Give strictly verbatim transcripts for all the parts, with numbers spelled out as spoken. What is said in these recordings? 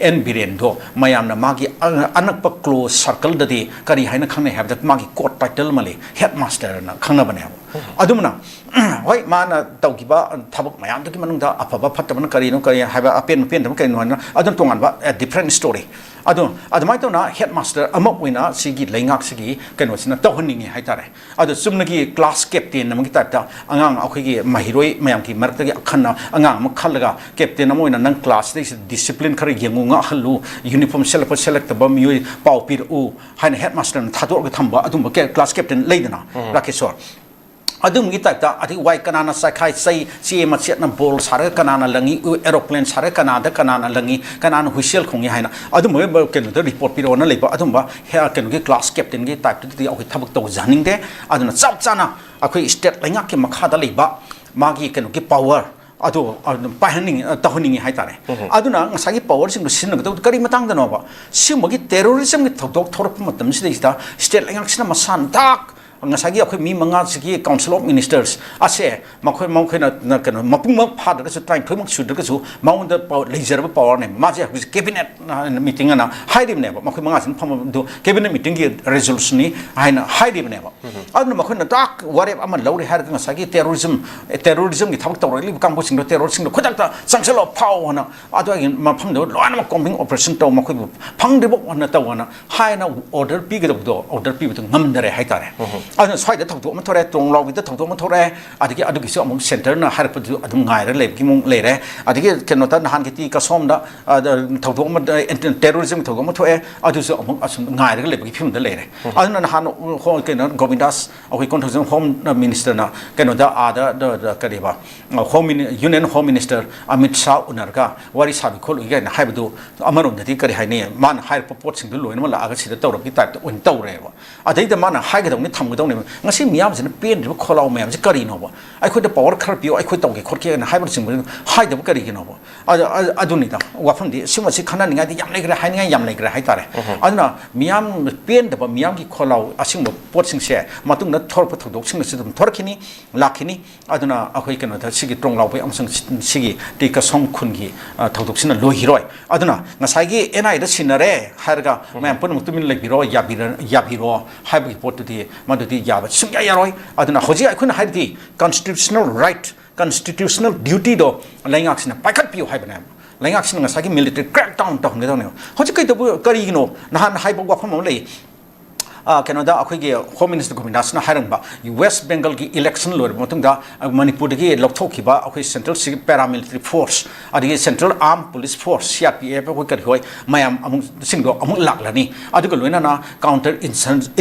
And ꯕꯤꯔꯦꯟꯗꯣ ꯃꯌꯥꯝꯅ ꯃꯥꯒꯤ ꯑ-, ꯑꯅꯛꯄ ꯀ꯭ꯂꯣꯖ ꯁꯔꯀꯜꯗꯗꯤ ꯀꯔꯤ ꯍꯥꯏꯅ ꯈꯪꯅꯩ ꯍꯥꯏꯕꯗ ꯃꯥꯒꯤ ꯀꯣꯠ ꯇꯥꯏꯇꯜ ꯑꯃ ꯂꯩ, ꯍꯦꯗ ꯃꯥꯁꯇꯔꯅ ꯈꯪꯅꯕꯅꯦꯕ꯫ ꯑꯗꯨꯝꯅ ꯍꯣꯏ, ꯃꯥꯅ ꯇꯧꯈꯤꯕ ꯊꯕꯛ ꯃꯌꯥꯝꯗꯨꯒꯤ ꯃꯅꯨꯡꯗ ꯑꯐꯕ ꯐꯠꯇꯕꯅ ꯀꯔꯤꯅꯣ, ꯀꯔꯤ ꯍꯥꯏꯕ, ꯑꯄꯦꯟꯕ ꯄꯦꯟꯗꯕ ꯀꯔꯤꯅꯣ ꯍꯥꯏꯅ ꯑꯗꯨꯝ ꯇꯣꯉꯥꯟꯕ, ꯑꯦ, ꯗꯤꯐ꯭ꯔꯦꯟ ꯁ꯭ꯇꯣꯔꯤ꯫ ꯑꯗꯣ ꯑꯗꯨꯃꯥꯏꯅ ꯇꯧꯅ ꯍꯦꯗ ꯃꯥꯁꯇꯔ ꯑꯃ ꯑꯣꯏꯅ ꯁꯤꯒꯤ ꯂꯩꯉꯥꯛꯁꯤꯒꯤ ꯀꯩꯅꯣꯁꯤꯅ ꯇꯧꯍꯟꯅꯤꯡꯉꯤ ꯍꯥꯏꯇꯥꯔꯦ꯫ ꯑꯗꯣ ꯆꯨꯝꯅꯒꯤ ꯀ꯭ꯂꯥꯁ ꯀꯦꯞꯇꯦꯟ ꯑꯃꯒꯤ ꯇꯥꯏꯞꯇ ꯑꯉꯥꯡ ꯑꯩꯈꯣꯏꯒꯤ ꯃꯍꯩꯔꯣꯏ ꯃꯌꯥꯝꯒꯤ ꯃꯔꯛꯇꯒꯤ ꯑꯈꯟꯅ ꯑꯉꯥꯡ ꯑꯃ ꯈꯜꯂꯒ, ꯀꯦꯞꯇꯦꯟ ꯑꯃ ꯑꯣꯏꯅ ꯅꯪ ꯀ꯭ꯂꯥꯁꯁꯤꯗꯩꯁꯤꯗ ꯗꯤꯁꯤꯄ꯭ꯂꯤꯟ ꯈꯔ ꯌꯦꯡꯉꯨ, ꯉꯥꯛꯍꯜꯂꯨ, ꯌꯨꯅꯤꯐꯣꯔꯝ ꯁꯦꯠꯂꯛꯄ ꯁꯦꯠꯂꯛꯇꯕ ꯃꯤꯑꯣꯏ ꯄꯥꯎ ꯄꯤꯔꯛꯎ ꯍꯥꯏꯅ ꯍꯦꯗ ꯃꯥꯁꯇꯔꯅ ꯊꯥꯗꯣꯛꯑꯒ ꯊꯝꯕ ꯑꯗꯨꯝꯕ ꯀꯦ-, ꯀ꯭ꯂꯥꯁ ꯀꯦꯞꯇꯦꯟ ꯂꯩꯗꯅ, ꯎꯝ꯫ ꯔꯥꯀꯦꯁꯣꯔ꯫ ꯑꯗꯨꯝꯕꯒꯤ ꯇꯥꯏꯞꯇ, ꯑꯗꯒꯤ ꯋꯥꯏ ꯀꯅꯥꯅ ꯆꯥꯏꯈꯥꯏ ꯆꯩ, ꯆꯦ ꯃꯆꯦꯠꯅ ꯕꯣꯜ ꯁꯥꯔꯒ ꯀꯅꯥꯅ ꯂꯪꯉꯤ, ꯑꯦꯔꯣꯄ꯭ꯂꯦꯟ ꯁꯥꯔꯒ ꯀꯅꯥꯗ ꯀꯅꯥꯅ ꯂꯪꯉꯤ, ꯀꯅꯥꯅ ꯍꯨꯏꯁꯦꯜ ꯈꯣꯡꯉꯤ ꯍꯥꯏꯅ ꯑꯗꯨꯝꯕ ꯀꯩꯅꯣꯗ ꯔꯤꯄꯣꯔꯠ ꯄꯤꯔꯛꯑꯣꯅ ꯂꯩꯕ ꯑꯗꯨꯝꯕ ꯍꯦ-, ꯀꯩꯅꯣꯒꯤ ꯀ꯭ꯂꯥꯁ ꯀꯦꯞꯇꯦꯟꯒꯤ ꯇꯥꯏꯞꯇꯨꯗꯗꯤ ꯑꯩꯈꯣꯏ ꯊꯕꯛ ꯇꯧꯖꯍꯟꯅꯤꯡꯗꯦ꯫ ꯑꯗꯨꯅ ꯆꯞ ꯆꯥꯅ ꯑꯩꯈꯣꯏ ꯁ꯭ꯇꯦꯠ ꯂꯩꯉꯥꯛꯀꯤ ꯃꯈꯥꯗ ꯂꯩꯕ ꯃꯥꯒꯤ ꯀꯩꯅꯣꯒꯤ ꯄꯋꯔ ꯑꯗꯨ ꯑꯗꯨꯝ ꯄꯥꯏꯍꯟꯅꯤꯡꯉꯤ, ꯑ, ꯇꯧꯍꯟꯅꯤꯡꯉꯤ ꯍꯥꯏꯇꯥꯔꯦ꯫ ꯎꯝ꯫ ꯑꯗꯨꯅ ꯉꯁꯥꯏꯒꯤ ꯄꯋꯔꯁꯤꯡꯗꯣ ꯁꯤꯖꯤꯟꯅꯒꯗꯕꯗꯨ ꯀꯔꯤ ꯃꯇꯥꯡꯗꯅꯣꯕ? ꯁꯤꯒꯨꯝꯕꯒꯤ ꯇꯦꯔꯣꯔꯤꯖꯝꯒꯤ ꯊꯧꯗꯣꯛ ꯊꯣꯛꯂꯛꯄ ꯃꯇꯝꯁꯤꯗꯩꯁꯤꯗ ꯁ꯭ꯇꯦꯠ ꯂꯩꯉꯥꯛꯁꯤꯅ ꯃꯁꯥ ꯅꯗꯥꯛ ꯉꯁꯥꯏꯒꯤ ꯑꯩꯈꯣꯏ ꯃꯤ ꯃꯉꯥꯁꯤꯒꯤ ꯀꯥꯎꯟꯁꯤꯜ ꯑꯣꯐ ꯃꯤꯅꯤꯁꯇꯔꯁ ꯑꯁꯦ ꯃꯈꯣꯏ, ꯃꯈꯣꯏꯅ ꯅ-, ꯀꯩꯅꯣ, ꯃꯄꯨꯡꯃꯛ ꯐꯥꯗ꯭ꯔꯒꯁꯨ, ꯇꯔꯥꯅꯤꯊꯣꯏꯃꯛ ꯁꯨꯗ꯭ꯔꯒꯁꯨ ꯃꯉꯣꯟꯗ ꯄꯥꯎ-, ꯂꯩꯖꯔꯕ ꯄꯋꯔꯅꯦ꯫ ꯃꯥꯁꯦ ꯍꯧꯖꯤꯛ ꯀꯦꯕꯤꯅꯦꯠ ꯃꯤꯇꯤꯡ ꯑꯅ ꯍꯥꯏꯔꯤꯕꯅꯦꯕ, ꯃꯈꯣꯏ ꯃꯉꯥꯁꯤꯅ ꯐꯝꯕꯗꯨ ꯀꯦꯕꯤꯅꯦꯠ ꯃꯤꯇꯤꯡꯒꯤ ꯔꯤꯖꯣꯂꯨꯁꯟꯅꯤ ꯍꯥꯏꯅ ꯍꯥꯏꯔꯤꯕꯅꯦꯕ꯫ ꯑꯗꯨꯅ ꯃꯈꯣꯏꯅ ꯗꯥꯛ ꯋꯥꯔꯦꯞ ꯑꯃ ꯂꯧꯔꯦ ꯍꯥꯏꯔꯒ ꯉꯁꯥꯏꯒꯤ ꯇꯦꯔꯣꯔꯤꯖꯝ, ꯇꯦꯔꯣꯔꯤꯖꯝꯒꯤ ꯊꯕꯛ ꯇꯧꯔꯛꯂꯤꯕ ꯀꯥꯡꯕꯨꯁꯤꯡꯗꯣ ꯇꯦꯔꯣꯔꯤꯁꯁꯤꯡꯗꯣ ꯈꯨꯗꯛꯇ ꯆꯪꯁꯤꯜꯂꯣ, ꯐꯥꯎ ꯍꯥꯏꯅ ꯑꯗꯨꯒꯤ ꯃꯐꯝꯗꯨ ꯂꯣꯏꯅꯃꯛ ꯀꯣꯝꯕꯤꯡ ꯑꯣꯄꯔꯦꯁꯟ ꯇꯧ, ꯃꯈꯣꯏꯕꯨ ꯐꯪꯗ꯭ꯔꯤꯕ ꯍꯣꯠꯅ ꯇꯧ ꯍꯥꯏꯅ ꯍꯥꯏꯅ ꯑꯣꯔꯗꯔ ꯄꯤꯒꯗꯕꯗꯣ ꯑꯣꯔꯗꯔ ꯄꯤꯕꯗꯨ ꯉꯝꯗꯔꯦ ꯍꯥꯏꯇꯥꯔꯦ꯫ ꯎꯝ꯫ ꯑꯗꯨꯅ ꯁ꯭ꯋꯥꯏꯗ ꯊꯧꯗꯣꯛ ꯑꯃ ꯊꯣꯛꯑꯦ, ꯇꯣꯡꯂꯥꯎꯕꯤꯗ ꯊꯧꯗꯣꯛ ꯑꯃ ꯊꯣꯛꯑꯦ, ꯑꯗꯒꯤ ꯑꯗꯨꯒꯤꯁꯨ ꯑꯃꯨꯛ ꯁꯦꯟꯇꯔꯅ ꯍꯥꯏꯔꯛꯄꯗꯨꯁꯨ ꯑꯗꯨꯝ ꯉꯥꯏꯔꯒ ꯂꯩꯕꯒꯤ ꯃꯑꯣꯡ ꯂꯩꯔꯦ꯫ ꯑꯗꯒꯤ ꯀꯩꯅꯣꯗ ꯅꯍꯥꯟꯒꯤ ꯇꯤ ꯀꯁꯣꯝꯗ, ꯑ, ꯊꯧꯗꯣꯛ ꯑꯃ, ꯑ, ꯇꯦꯔꯣꯔꯤꯖꯝꯒꯤ ꯊꯧꯗꯣꯛ ꯑꯃ ꯊꯣꯛꯑꯦ, ꯑꯗꯨꯁꯨ ꯑꯃꯨꯛ ꯑꯁꯨꯝ ꯉꯥꯏꯔꯒ ꯂꯩꯕꯒꯤ ꯐꯤꯕꯝꯗ ꯂꯩꯔꯦ꯫ ꯎꯝ꯫ ꯑꯗꯨꯅ ꯅꯍꯥꯟ, ꯑ, ꯍꯣ-, ꯀꯩꯅꯣ, ꯒꯣꯕꯤꯟꯗꯥꯁ, ꯑꯩꯈꯣꯏ ꯀꯣꯟꯊꯧꯖꯝ ꯍꯣꯝ ꯃꯤꯅꯤꯁꯇꯔꯅ ꯀꯩꯅꯣꯗ, ꯑꯥꯗ, ꯗ, ꯗ, ꯀꯔꯤꯕ, ꯑ, ꯍꯣꯝ ꯃꯤꯅꯤ-, union home minister Amit Shah ꯎꯅꯔꯒ ꯋꯥꯔꯤ ꯁꯥꯔꯨꯏ ꯈꯣꯠꯂꯨꯏ ꯀꯥꯏꯅ ꯍꯥꯏꯕꯗꯨ ꯑꯃꯔꯣꯝꯗꯗꯤ ꯀꯔꯤ ꯍꯥꯏꯅꯤ, ꯃꯥꯅ ꯍꯥꯏꯔꯛꯄ ꯄꯣꯠꯁꯤꯡꯗꯨ ꯂꯣꯏꯅꯃꯛ ꯂꯥꯛꯑꯒ ꯁꯤꯗ ꯇꯧꯔꯕꯒꯤ ꯇꯥꯏꯞꯇ ꯑꯣꯏꯅ ꯇꯧꯔꯦꯕ꯫ ꯑꯗꯩꯗ ꯃꯥꯅ ꯍꯥꯏꯒꯗꯧꯅꯤ, ꯊꯝꯒꯗꯧꯅꯤ, ꯉꯁꯤ ꯃꯤꯌꯥꯝꯁꯤꯅ ꯄꯦꯟꯗ꯭ꯔꯤꯕ ꯈꯣꯜꯂꯥꯎ ꯃꯌꯥꯝꯁꯤ ꯀꯔꯤꯅꯣꯕ? ꯑꯩꯈꯣꯏꯗ power ꯈꯔ ꯄꯤꯌꯨ, ꯑꯩꯈꯣꯏ ꯇꯧꯒꯦ ꯈꯣꯠꯀꯦꯅ ꯍꯥꯏꯕꯅꯆꯤꯡꯕ ꯍꯥꯏꯗꯕ ꯀꯔꯤꯒꯤꯅꯣꯕ? ꯑꯗꯨ, ꯑꯗꯨ, ꯑꯗꯨꯅꯤꯗ ꯋꯥꯐꯝꯗꯤ꯫ ꯁꯤꯃꯁꯤ ꯈꯟꯅꯅꯤꯡꯉꯥꯏꯗꯤ ꯌꯥꯝ ꯂꯩꯈ꯭ꯔꯦ, ꯍꯥꯏꯅꯤꯡꯉꯥꯏ ꯌꯥꯝ ꯂꯩꯈ꯭ꯔꯦ ꯍꯥꯏꯇꯥꯔꯦ꯫ ꯑꯗꯨꯅ ꯃꯤꯌꯥꯝ ꯄꯦꯟꯗꯕ, ꯃꯤꯌꯥꯝꯒꯤ ꯈꯣꯜꯂꯥꯎ, ꯑꯁꯤꯒꯨꯝꯕ ꯄꯣꯠꯁꯤꯡꯁꯦ ꯃꯇꯨꯡꯗ ꯊꯣꯔꯛꯄ ꯊꯧꯗꯣꯛꯁꯤꯡꯅꯁꯨ ꯑꯗꯨꯝ ꯊꯣꯔꯛꯈꯤꯅꯤ, ꯂꯥꯛꯈꯤꯅꯤ꯫ ꯑꯗꯨꯅ ꯑꯩꯈꯣꯏ ꯀꯩꯅꯣꯗ ꯁꯤꯒꯤ ꯇ꯭ꯔꯣꯡꯂꯥꯎꯕꯩ ꯑꯃꯁꯨꯡ ꯁꯤꯒꯤ ꯇꯤ ꯀꯁꯣꯡ ꯈꯨꯟꯒꯤ, ꯑ, ꯊꯧꯗꯣꯛꯁꯤꯅ ꯂꯣꯏꯈꯤꯔꯣꯏ꯫ ꯑꯗꯨꯅ ꯉꯁꯥꯏꯒꯤ ꯑꯦꯟ ꯑꯥꯏꯗ ꯁꯤꯟꯅꯔꯦ ꯍꯥꯏꯔꯒ ꯃꯌꯥꯝ ꯄꯨꯝꯅꯃꯛ ꯇꯨꯃꯤꯟ ꯂꯩꯕꯤꯔꯣ, ꯌꯥꯕꯤꯔ-, ꯌꯥꯕꯤꯔꯣ ꯍꯥꯏꯕꯒꯤ ꯄꯣꯠꯇꯨꯗꯤ ꯃꯗꯨꯗꯤ ꯌꯥꯕ ꯁꯨꯡꯌꯥ ꯌꯥꯔꯣꯏ꯫ ꯑꯗꯨꯅ ꯍꯧꯖꯤꯛ ꯑꯩꯈꯣꯏꯅ ꯍꯥꯏꯔꯤꯗꯤ constitutional right, constitutional dutyꯗꯣ ꯂꯩꯉꯥꯛꯁꯤꯅ ꯄꯥꯏꯈꯠꯄꯤꯌꯨ ꯍꯥꯏꯕꯅꯦꯕ꯫ ꯂꯩꯉꯥꯛꯁꯤꯅ ꯉꯁꯥꯏꯒꯤ military crackdown ꯇꯧꯍꯟꯒꯗꯕꯅꯦꯕ꯫ ꯍꯧꯖꯤꯛ ꯀꯩꯗꯧꯕ, ꯀꯔꯤꯒꯤꯅꯣ? ꯅꯍꯥꯟ ꯍꯥꯏꯕ ꯋꯥꯐꯝ ꯑꯃ ꯂꯩ꯫ ꯑ, ꯀꯩꯅꯣꯗ ꯑꯩꯈꯣꯏꯒꯤ Home Minister ꯒꯣꯕꯤꯟꯗꯥꯁꯅ ꯍꯥꯏꯔꯝꯕ, West Bengalꯒꯤ election ꯂꯣꯏꯔꯕ ꯃꯇꯨꯡꯗ, ꯑ, ꯃꯅꯤꯄꯨꯔꯗꯒꯤ ꯂꯧꯊꯣꯛꯈꯤꯕ ꯑꯩꯈꯣꯏ central ꯁꯤꯒꯤ paramilitary force, ꯑꯗꯒꯤ central armed police force, C R P F ꯑꯩꯈꯣꯏ ꯀꯔꯤ ꯍꯣꯏ ꯃꯌꯥꯝ ꯑꯃꯨꯛ ꯁꯤꯡꯗꯣ ꯑꯃꯨꯛ ꯂꯥꯛꯂꯅꯤ꯫ ꯑꯗꯨꯒ ꯂꯣꯏꯅꯅ counter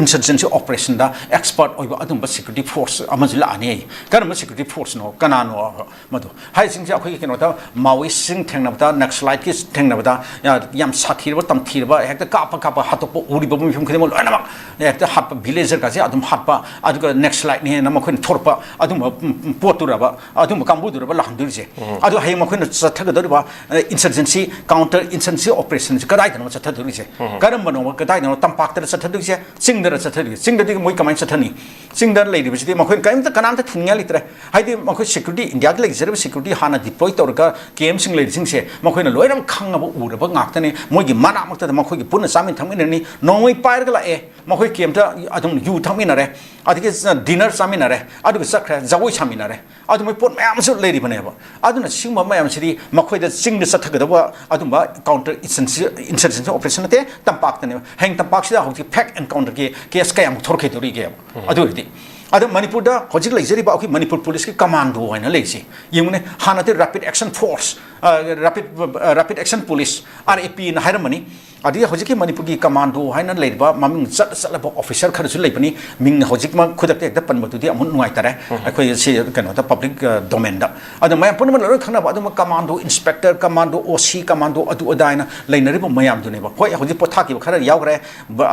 insurgency operationꯗ expert ꯑꯣꯏꯕ ꯑꯗꯨꯝꯕ security force ꯑꯃꯁꯨ ꯂꯥꯛꯑꯅꯤ꯫ ꯀꯔꯝꯕ security forceꯅꯣ? ꯀꯅꯥꯅꯣ? ꯃꯗꯨ ꯍꯥꯏꯔꯤꯁꯤꯡꯁꯦ ꯑꯩꯈꯣꯏꯒꯤ ꯀꯩꯅꯣꯗ Maoistꯁꯤꯡ ꯊꯦꯡꯅꯕꯗ, Naxaliteꯀꯤ ꯊꯦꯡꯅꯕꯗ, ꯌꯥ-, ꯌꯥꯝ ꯁꯥꯊꯤꯔꯕ, ꯇꯝꯊꯤꯔꯕ, ꯍꯦꯛꯇ ꯀꯥꯞꯄ ꯀꯥꯞꯄ ꯍꯥꯠꯇꯣꯛꯄ, ꯎꯔꯤꯕ ꯃꯤꯐꯝ ꯈꯨꯗꯤꯡꯃꯛ ꯂꯣꯏꯅꯃꯛ ꯍꯦꯛꯇ ꯍꯥꯠꯄ, villagerꯒꯁꯦ ꯑꯗꯨꯝ ꯍꯥꯠꯄ, ꯑꯗꯨꯒ Naxaliteꯅꯦꯅ ꯃꯈꯣꯏꯅ ꯊꯣꯔꯛꯄ ꯑꯗꯨꯝꯕ, ꯎꯝ, ꯎꯝ, ꯄꯣꯠꯇꯨꯔꯕ, ꯑꯗꯨꯝꯕ ꯀꯥꯡꯕꯨꯗꯨꯔꯕ ꯂꯥꯛꯍꯟꯗꯣꯏꯁꯦ? ꯑꯗꯨ ꯍꯌꯦꯡ ꯃꯈꯣꯏꯅ ꯆꯠꯊꯒꯗꯧꯔꯤꯕ, ꯑ, insurgency, counter insurgency operationꯁꯦ ꯀꯗꯥꯏꯗꯅꯣ ꯆꯠꯊꯗꯣꯔꯤꯁꯦ? ꯀꯔꯝꯕꯅꯣ? ꯀꯗꯥꯏꯗꯅꯣ? ꯇꯝꯄꯥꯛꯇꯔ ꯆꯠꯊꯗꯣꯏꯁꯦ? ꯆꯤꯡꯗꯔ ꯆꯠꯊꯗꯣꯏꯁꯦ? ꯆꯤꯡꯗꯗꯤ ꯃꯣꯏ ꯀꯃꯥꯏꯅ ꯆꯠꯊꯅꯤ? ꯆꯤꯡꯗ ꯂꯩꯔꯤꯕꯁꯤꯗꯤ ꯃꯈꯣꯏꯅ ꯀꯔꯤꯝꯇ ꯀꯅꯥꯝꯇ ꯊꯤꯡꯅꯤꯡꯉꯥꯏ ꯂꯩꯇ꯭ꯔꯦ꯫ ꯍꯥꯏꯗꯤ ꯃꯈꯣꯏ security, ꯏꯟꯗꯤꯌꯥꯒꯤ ꯂꯩꯖꯔꯤꯕ security ꯍꯥꯟꯅ deploy ꯇꯧꯔꯒ campꯁꯤꯡ ꯂꯩꯔꯤꯁꯤꯡꯁꯦ ꯃꯈꯣꯏꯅ ꯂꯣꯏꯅꯃꯛ ꯈꯪꯉꯕ, ꯎꯔꯕ ꯉꯥꯛꯇꯅꯤ꯫ ꯃꯣꯏꯒꯤ ꯃꯅꯥꯛꯃꯛꯇꯗ ꯃꯈꯣꯏꯒꯤ ꯄꯨꯟꯅ ꯆꯥꯃꯤꯟ ꯊꯛꯃꯤꯟꯅꯅꯤ꯫ ꯅꯣꯡꯃꯩ ꯄꯥꯏꯔꯒ ꯂꯥꯛꯑꯦ, ꯃꯈꯣꯏ campꯇ ꯑꯗꯨꯝ ꯌꯨ ꯊꯛꯃꯤꯟꯅꯔꯦ, ꯑꯗꯒꯤ dinner ꯆꯥꯃꯤꯟꯅꯔꯦ, ꯑꯗꯨꯒ ꯆꯠꯈ꯭ꯔꯦ, ꯖꯒꯣꯏ ꯁꯥꯃꯤꯟꯅꯔꯦ꯫ ꯑꯗꯨꯃꯥꯏ ꯄꯣꯠ ꯃꯌꯥꯝ ꯑꯃꯁꯨ ꯂꯩꯔꯤꯕꯅꯦꯕ꯫ ꯑꯗꯨꯅ ꯁꯤꯒꯨꯝꯕ ꯃꯌꯥꯝꯁꯤꯗꯤ ꯃꯈꯣꯏꯗ ꯆꯤꯡꯗ ꯆꯠꯊꯒꯗꯧꯕ ꯑꯗꯨꯝꯕ counter insurgency, insurgency operation ꯅꯠꯇꯦ, ꯇꯝꯄꯥꯛꯇꯅꯦꯕ꯫ ꯍꯌꯦꯡ ꯇꯝꯄꯥꯛꯁꯤꯗ ꯍꯧꯖꯤꯛ fake encounterꯒꯤ case ꯀꯌꯥꯃꯨꯛ ꯊꯣꯔꯛꯈꯤꯗꯧꯔꯤꯒꯦꯕ? ꯑꯗꯨ ꯑꯣꯏꯔꯗꯤ, ꯑꯗꯣ ꯃꯅꯤꯄꯨꯔꯗ ꯍꯧꯖꯤꯛ ꯂꯩꯖꯔꯤꯕ ꯑꯩꯈꯣꯏ ꯃꯅꯤꯄꯨꯔ policeꯀꯤ commando ꯍꯥꯏꯅ ꯂꯩꯔꯤꯁꯤ ꯌꯦꯡꯉꯨꯅꯦ, ꯍꯥꯟꯅꯗꯤ rapid action force, rapid rapid action police, R A ꯄꯤꯅ ꯍꯥꯏꯔꯝꯃꯅꯤ꯫ ꯑꯗꯒꯤ ꯍꯧꯖꯤꯛꯀꯤ ꯃꯅꯤꯄꯨꯔꯒꯤ ꯀꯃꯥꯟꯗꯣ ꯍꯥꯏꯅ ꯂꯩꯔꯤꯕ ꯃꯃꯤꯡ ꯆꯠ ꯆꯠꯂꯕ ꯑꯣꯐꯤꯁꯥꯔ ꯈꯔꯁꯨ ꯂꯩꯕꯅꯤ꯫ ꯃꯤꯡ ꯍꯧꯖꯤꯛꯃꯛ ꯈꯨꯗꯛꯇ ꯍꯦꯛꯇ ꯄꯟꯕꯗꯨꯗꯤ ꯑꯃꯨꯛ ꯅꯨꯡꯉꯥꯏꯇꯔꯦ, ꯑꯩꯈꯣꯏ ꯁꯤ ꯀꯩꯅꯣꯗ, ꯄꯕ꯭ꯂꯤꯛ ꯗꯣꯃꯦꯟꯗ꯫ ꯑꯗꯣ ꯃꯌꯥꯝ ꯄꯨꯝꯅꯃꯛ ꯂꯣꯏꯅ ꯈꯪꯅꯕ ꯑꯗꯨꯝ ꯀꯃꯥꯟꯗꯣ ꯏꯟꯁꯄꯦꯛꯇꯔ, ꯀꯃꯥꯟꯗꯣ ꯑꯣ ꯁꯤ, ꯀꯃꯥꯟꯗꯣ ꯑꯗꯨ ꯑꯗꯥ ꯍꯥꯏꯅ ꯂꯩꯅꯔꯤꯕ ꯃꯌꯥꯝꯗꯨꯅꯦꯕ꯫ ꯍꯣꯏ, ꯍꯧꯖꯤꯛ ꯄꯣꯊꯥꯈꯤꯕ ꯈꯔ ꯌꯥꯎꯈ꯭ꯔꯦ,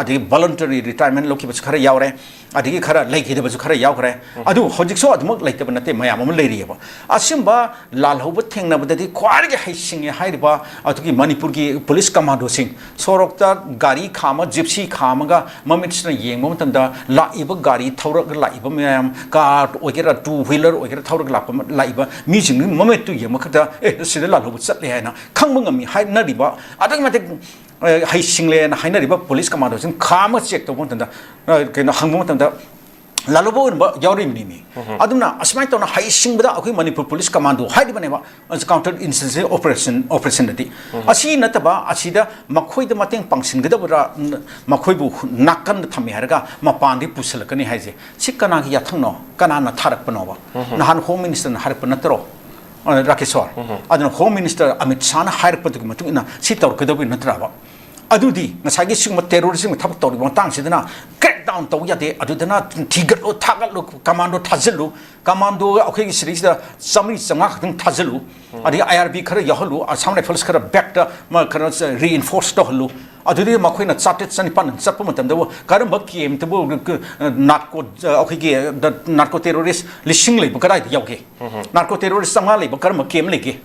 ꯑꯗꯒꯤ ꯚꯣꯂꯨꯟꯇꯔꯤ ꯔꯤꯇꯥꯌꯔꯃꯦꯟ ꯂꯧꯈꯤꯕꯁꯨ ꯈꯔ ꯌꯥꯎꯔꯦ, ꯑꯗꯒꯤ ꯈꯔ ꯂꯩꯈꯤꯗꯕꯁꯨ ꯈꯔ ꯌꯥꯎꯈ꯭ꯔꯦ꯫ ꯑꯗꯨ ꯍꯧꯖꯤꯛꯁꯨ ꯑꯗꯨꯃꯛ ꯂꯩꯇꯕ ꯅꯠꯇꯦ, ꯃꯌꯥꯝ ꯑꯃ ꯂꯩꯔꯤꯑꯕ꯫ ꯑꯁꯤꯒꯨꯝꯕ ꯂꯥꯜꯍꯧꯕ ꯊꯦꯡꯅꯕꯗꯗꯤ ꯈ꯭ꯋꯥꯏꯗꯒꯤ ꯍꯩꯁꯤꯡꯉꯦ ꯍꯥꯏꯔꯤꯕ ꯑꯗꯨꯒꯤ ꯃꯅꯤꯄꯨꯔꯒꯤ ꯄꯨꯂꯤꯁ ꯀꯃꯥꯟꯗꯣꯁꯤꯡ꯫ ꯁꯣꯔꯣꯛꯇ ꯒꯥꯔꯤ ꯈꯥꯝꯃ, ꯖꯤꯞꯁꯤ ꯈꯥꯝꯃꯒ ꯃꯃꯤꯠꯁꯤꯅ ꯌꯦꯡꯕ ꯃꯇꯝꯗ ꯂꯥꯛꯏꯕ ꯒꯥꯔꯤ ꯊꯧꯔꯒ ꯂꯥꯛꯏꯕ ꯃꯌꯥꯝ, ꯀꯥꯔ ꯑꯣꯏꯒꯦꯔꯥ, ꯇꯨ ꯋꯤꯂꯔ ꯑꯣꯏꯒꯦꯔꯥ, ꯊꯧꯔꯒ ꯂꯥꯛꯄ ꯂꯥꯛꯏꯕ ꯃꯤꯁꯤꯡꯗꯨꯒꯤ ꯃꯃꯤꯠꯇꯨ ꯌꯦꯡꯕ ꯈꯛꯇ, "ꯑꯦ, ꯁꯤꯗ ꯂꯥꯜꯍꯧꯕ ꯆꯠꯂꯦ" ꯍꯥꯏꯅ ꯈꯪꯕ ꯉꯝꯃꯤ ꯍꯥꯏꯅꯔꯤꯕ, ꯑꯗꯨꯛꯀꯤ ꯃꯇꯤꯛ ꯑꯦ, ꯍꯩꯁꯤꯡꯂꯦꯅ ꯍꯥꯏꯅꯔꯤꯕ ꯄꯨꯂꯤꯁ ꯀꯃꯥꯟꯗꯣꯁꯤꯡ ꯈꯥꯝꯃꯒ ꯆꯦꯛ ꯇꯧꯕ ꯃꯇꯝꯗ, ꯑ, ꯀꯩꯅꯣ, ꯍꯪꯕ ꯃꯇꯝꯗ ꯂꯥꯜꯍꯧꯕ ꯑꯣꯏꯔꯝꯕ ꯌꯥꯎꯔꯤꯕꯅꯤꯅꯦ꯫ ꯑꯗꯨꯅ ꯑꯁꯨꯃꯥꯏꯅ ꯇꯧꯅ ꯍꯩꯁꯤꯡꯕꯗ ꯑꯩꯈꯣꯏ ꯃꯅꯤꯄꯨꯔ ꯄꯨꯂꯤꯁ ꯀꯃꯥꯟꯗꯣ ꯍꯥꯏꯔꯤꯕꯅꯦꯕ, ꯀꯥꯎꯟꯇꯔ ꯏꯟꯁꯔꯖꯦꯟꯁꯤ ꯑꯣꯄꯔꯦꯁꯟ, ꯑꯣꯄꯔꯦꯁꯟꯗꯗꯤ꯫ ꯑꯁꯤ ꯅꯠꯇꯕ, ꯑꯁꯤꯗ ꯃꯈꯣꯏꯗ ꯃꯇꯦꯡ ꯄꯥꯡꯁꯤꯟꯒꯗꯕꯔꯥ, ꯅ-, ꯃꯈꯣꯏꯕꯨ ꯅꯥꯀꯟꯗ ꯊꯝꯃꯦ ꯍꯥꯏꯔꯒ ꯃꯄꯥꯟꯗꯒꯤ ꯄꯨꯁꯤꯜꯂꯛꯀꯅꯤ ꯍꯥꯏꯁꯦ, ꯁꯤ ꯀꯅꯥꯒꯤ ꯌꯥꯊꯪꯅꯣ? ꯀꯅꯥꯅ ꯊꯥꯔꯛꯄꯅꯣꯕ? ꯅꯍꯥꯟ ꯍꯣꯝ ꯃꯤꯅꯤꯁꯇꯔꯅ ꯍꯥꯏꯔꯛꯄ ꯅꯠꯇ꯭ꯔꯣ, ꯑ, ꯔꯥꯀꯦꯁꯣꯔ? ꯑꯗꯨꯅ ꯍꯣꯝ ꯃꯤꯅꯤꯁꯇꯔ ꯑꯃꯤꯠ ꯁꯥꯍꯅ ꯍꯥꯏꯔꯛꯄꯗꯨꯒꯤ ꯃꯇꯨꯡ ꯏꯟꯅ ꯁꯤ ꯇꯧꯔꯛꯀꯗꯕꯒꯤ ꯅꯠꯇ꯭ꯔꯕ? ꯑꯗꯨꯗꯤ ꯉꯁꯥꯏꯒꯤ ꯁꯤꯒꯨꯝꯕ ꯇꯦꯔꯣꯔꯤꯁꯝꯒꯤ ꯊꯕꯛ ꯇꯧꯔꯤꯕ ꯃꯇꯥꯡꯁꯤꯗꯅ ꯀ꯭ꯔꯦꯛ ꯗꯥꯎꯟ ꯇꯧꯕ ꯌꯥꯗꯦ, ꯑꯗꯨꯗꯅ ꯊꯤꯒꯠꯂꯨ, ꯊꯥꯒꯠꯂꯨ, ꯀꯃꯥꯟꯗꯣ ꯊꯥꯖꯤꯜꯂꯨ, ꯀꯃꯥꯟꯗꯣ ꯑꯩꯈꯣꯏꯒꯤ ꯁꯤꯗꯩꯁꯤꯗ ꯆꯥꯃꯔꯤ ꯆꯥꯃꯉꯥ ꯈꯛꯇꯪ ꯊꯥꯖꯤꯜꯂꯨ, ꯑꯗꯒꯤ ꯑꯥꯏ ꯑꯥꯔ ꯕꯤ ꯈꯔ ꯌꯥꯎꯍꯜꯂꯨ, ꯑꯁꯥꯝ ꯔꯥꯏꯐꯜꯁ ꯈꯔ ꯕꯦꯛꯇ ꯃ-, ꯀꯩꯅꯣ, ꯔꯤꯏꯟꯐꯣꯔꯁ ꯇꯧꯍꯜꯂꯨ꯫ ꯑꯗꯨꯗꯤ ꯃꯈꯣꯏꯅ ꯆꯥꯇ꯭ꯔꯦꯠ ꯆꯅꯤꯄꯥꯟ ꯆꯠꯄ ꯃꯇꯝꯗꯕꯨ ꯀꯔꯝꯕ ꯀꯦꯝꯇꯕꯨ, ꯑ, ꯅꯥꯔꯀꯣ, ꯑ, ꯑꯩꯈꯣꯏꯒꯤ, ꯑ, ꯅꯥꯔꯀꯣ ꯇꯦꯔꯣꯔꯤꯁ ꯂꯤꯁꯤꯡ ꯂꯩꯕ ꯀꯗꯥꯏꯗ ꯌꯥꯎꯒꯦ? ꯅꯥꯔꯀꯣ ꯇꯦꯔꯣꯔꯤꯁ ꯆꯥꯃꯉꯥ ꯂꯩꯕ ꯀꯔꯝꯕ ꯀꯦꯝ ꯂꯩꯒꯦ?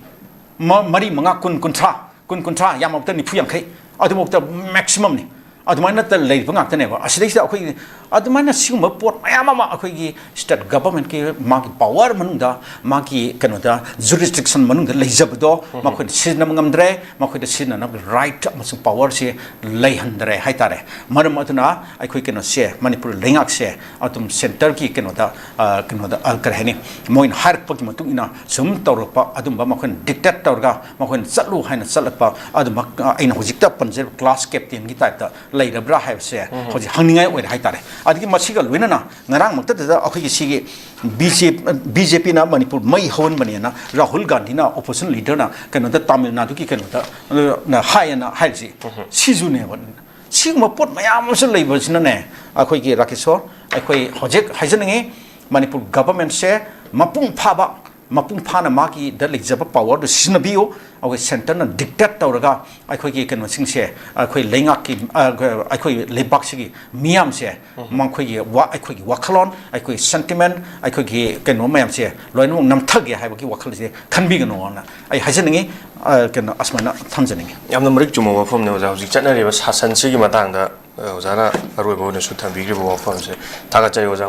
ꯃ-, ꯃꯔꯤ, ꯃꯉꯥ, ꯀꯨꯟ, ꯀꯨꯟꯊ꯭ꯔꯥ, ꯀꯨꯟ, ꯀꯨꯟꯊ꯭ꯔꯥ, ꯌꯥꯝꯃꯕꯗ ꯅꯤꯐꯨ, ꯌꯥꯡꯈꯩ, ꯑꯗꯨꯐꯥꯎꯗ ꯃꯦꯛꯁꯤꯃꯝꯅꯤ꯫ ꯑꯗꯨꯃꯥꯏꯅ ꯇ-, ꯂꯩꯔꯤꯕ ꯉꯥꯛꯇꯅꯦꯕ꯫ ꯑꯁꯤꯗꯩꯁꯤꯗ ꯑꯩꯈꯣꯏꯒꯤ ꯑꯗꯨꯃꯥꯏꯅ ꯁꯤꯒꯨꯝꯕ ꯄꯣꯠ ꯃꯌꯥꯝ ꯑꯃ ꯑꯩꯈꯣꯏꯒꯤ ꯁ꯭ꯇꯦꯠ ꯒꯚꯔꯟꯃꯦꯟꯠꯀꯤ ꯃꯥꯒꯤ ꯄꯥꯋꯔ ꯃꯅꯨꯡꯗ, ꯃꯥꯒꯤ ꯀꯩꯅꯣꯗ, ꯖꯨꯔꯤꯁꯗꯤꯛꯁꯟ ꯃꯅꯨꯡꯗ ꯂꯩꯖꯕꯗꯣ ꯃꯈꯣꯏꯅ ꯁꯤꯖꯤꯟꯅꯕ ꯉꯝꯗ꯭ꯔꯦ, ꯃꯈꯣꯏꯗ ꯁꯤꯖꯤꯟꯅꯅꯕꯒꯤ ꯔꯥꯏꯠ ꯑꯃꯁꯨꯡ ꯄꯥꯋꯔꯁꯦ ꯂꯩꯍꯟꯗ꯭ꯔꯦ ꯍꯥꯏꯇꯥꯔꯦ꯫ ꯃꯔꯝ ꯑꯗꯨꯅ ꯑꯩꯈꯣꯏ ꯀꯩꯅꯣꯁꯦ, ꯃꯅꯤꯄꯨꯔ ꯂꯩꯉꯥꯛꯁꯦ ꯑꯗꯨꯝ ꯁꯦꯟꯇꯔꯒꯤ ꯀꯩꯅꯣꯗ, ꯑ, ꯀꯩꯅꯣꯗ, ꯑ, ꯀꯔꯤ ꯍꯥꯏꯅꯤ, ꯃꯣꯏꯅ ꯍꯥꯏꯔꯛꯄꯒꯤ ꯃꯇꯨꯡ ꯏꯟꯅ ꯁꯨꯝ ꯇꯧꯔꯛꯄ, ꯑꯗꯨꯝꯕ ꯃꯈꯣꯏꯅ ꯗꯤꯛꯇꯦꯠ ꯇꯧꯔꯒ ꯃꯈꯣꯏꯅ ꯆꯠꯂꯨ ꯍꯥꯏꯅ ꯆꯠꯂꯛꯄ, ꯑꯗꯨꯃꯛ, ꯑ, ꯑꯩꯅ ꯍꯧꯖꯤꯛꯇ ꯄꯟꯖꯔꯤꯕ ꯀ꯭ꯂꯥꯁ ꯀꯦꯞꯇꯦꯟꯒꯤ ꯇꯥꯏꯞꯇ ꯂꯩꯔꯕ꯭ꯔꯥ ꯍꯥꯏꯕꯁꯦ ꯍꯧꯖꯤꯛ ꯍꯪꯅꯤꯡꯉꯥꯏ ꯑꯣꯏꯔꯦ ꯍꯥꯏꯇꯥꯔꯦ꯫ ꯑꯗꯒꯤ ꯃꯁꯤꯒ ꯂꯣꯏꯅꯅ ꯉꯔꯥꯡꯃꯛꯇꯗ ꯑꯩꯈꯣꯏꯒꯤ ꯁꯤꯒꯤ ꯕꯤ ꯖꯦ ꯕꯤ ꯖꯦ ꯄꯤꯅ ꯃꯅꯤꯄꯨꯔ ꯃꯩ ꯍꯧꯍꯟꯕꯅꯦꯅ ꯔꯥꯍꯨꯜ ꯒꯥꯟꯙꯤꯅ, opposition leaderꯅ, ꯀꯩꯅꯣꯗ, ꯇꯥꯃꯤꯜ ꯅꯥꯗꯨꯒꯤ ꯀꯩꯅꯣꯗ, ꯑꯗꯨꯅ ꯍꯥꯏꯌꯦꯅ ꯍꯥꯏꯔꯤꯁꯤ ꯁꯤꯁꯨꯅꯦꯕ꯫ ꯁꯤꯒꯨꯝꯕ ꯄꯣꯠ ꯃꯌꯥꯝ ꯑꯃꯁꯨ ꯂꯩꯕꯁꯤꯅꯅꯦ, ꯑꯩꯈꯣꯏꯒꯤ ꯔꯥꯀꯦꯁꯣꯔ, ꯑꯩꯈꯣꯏ ꯍꯧꯖꯤꯛ ꯍꯥꯏꯖꯅꯤꯡꯉꯤ, ꯃꯅꯤꯄꯨꯔ ꯒꯚꯔꯟꯃꯦꯟꯁꯦ ꯃꯄꯨꯡ ꯐꯥꯕ, ꯃꯄꯨꯡ ꯐꯥꯅ ꯃꯥꯒꯤꯗ ꯂꯩꯖꯕ ꯄꯥꯋꯔꯗꯨ ꯁꯤꯖꯤꯟꯅꯕꯤꯌꯨ꯫ ꯑꯩꯈꯣꯏ ꯁꯦꯟꯇꯔꯅ ꯗꯤꯛꯇꯦꯠ ꯇꯧꯔꯒ ꯑꯩꯈꯣꯏꯒꯤ ꯀꯩꯅꯣꯁꯤꯡꯁꯦ, ꯑꯩꯈꯣꯏ ꯂꯩꯉꯥꯛꯀꯤ, ꯑ, ꯑꯩꯈꯣꯏ ꯂꯩꯕꯥꯛꯁꯤꯒꯤ ꯃꯤꯌꯥꯝꯁꯦ, ꯃꯈꯣꯏꯒꯤ ꯋꯥ-, ꯑꯩꯈꯣꯏꯒꯤ ꯋꯥꯈꯜꯂꯣꯟ, ꯑꯩꯈꯣꯏ sentiment, ꯑꯩꯈꯣꯏꯒꯤ ꯀꯩꯅꯣ ꯃꯌꯥꯝꯁꯦ ꯂꯣꯏꯅꯃꯛ ꯅꯝꯊꯒꯦ ꯍꯥꯏꯕꯒꯤ ꯋꯥꯈꯜꯁꯦ ꯈꯟꯕꯤꯒꯅꯣꯅ ꯑꯩ ꯍꯥꯏꯖꯅꯤꯡꯉꯤ꯫ ꯑ, ꯀꯩꯅꯣ, ꯑꯁꯨꯃꯥꯏꯅ ꯊꯝꯖꯅꯤꯡꯉꯤ꯫ ꯌꯥꯝꯅ ꯃꯔꯤꯛ ꯆꯨꯝꯕ ꯋꯥꯐꯝꯅꯤ, ꯑꯣꯖꯥ꯫ ꯍꯧꯖꯤꯛ ꯆꯠꯅꯔꯤꯕ ꯁꯥꯁꯟꯁꯤꯒꯤ ꯃꯇꯥꯡꯗ, ꯑ, ꯑꯣꯖꯥꯅ ꯑꯔꯣꯏꯕ ꯑꯣꯏꯅꯁꯨ ꯊꯝꯕꯤꯈ꯭ꯔꯤꯕ ꯋꯥꯐꯝꯁꯦ ꯊꯥꯒꯠꯆꯔꯤ, ꯑꯣꯖꯥ꯫